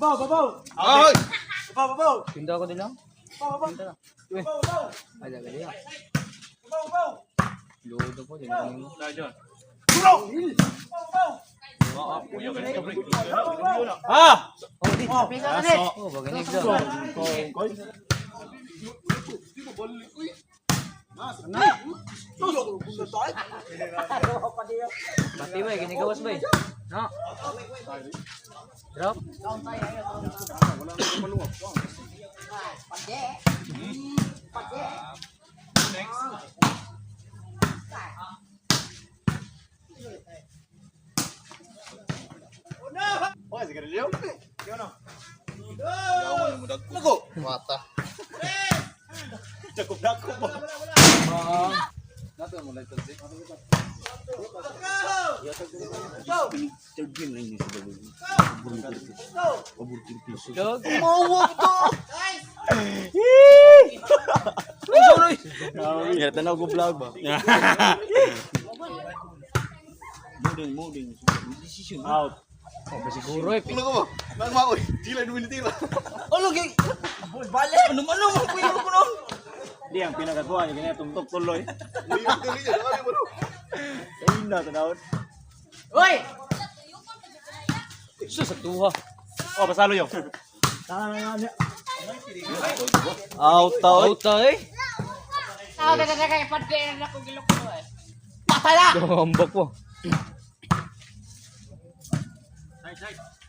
Babaw, babaw. Ay! Babaw, babaw. Pinda ko din lang. Babaw, babaw. Pinda na. Uy. Babaw, babaw. Ala gali ah. Babaw, babaw. Lodo po din ako nimo. Babaw, babaw. Babaw, babaw. Ah! Oh, di. Oh, baganig daw. Pati ba, ginigawas ba eh? No. Drop. Okay, sigarilyo. Nago! Mata. Jakob dako ba? Dog. Hirap na ako vlog ba? Moving, moving. Decision. Out. Oh, ba siguro eh. Ano ko ba? Nagma oy. Dila duwi tira. Ano gay? Balik. Ano man mo kuya ko no? Di ang pinakakuha niya ganyan tumtok tuloy. Sa ina tanawon. Sus, sa tuha. Oh, pasalo yo. Out ta oy. Out ta eh. Tao na na kay padde na ko gilok ko eh. Patay na. Gambak po.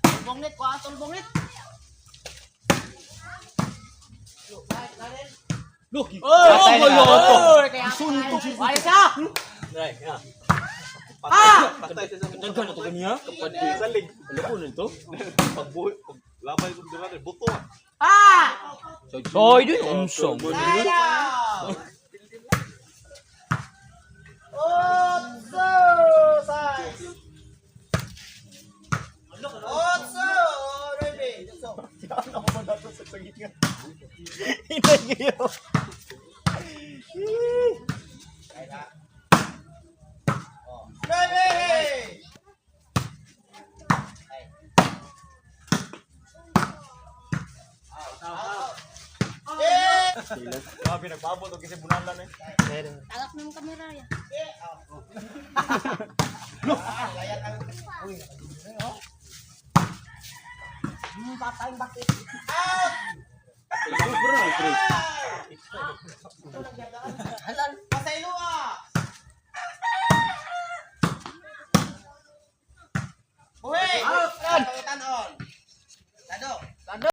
Tulbongnit ko tulbongnit. Oh, Oh, kaya suntok. Wala sa. Ah! Daghan to kaniya. Salig. Alam ko nito. Pagbuhi, pag labay ko dira buto. Ah! Soy din unsa. Otso! Size! Otso! Nueve! Otso! Hinay Nueve! Grabe nagpaabot og kasi bunalan eh. Tagak na mo kamera ya. Pasaylo ah! Buhi! Out! Pangitan on!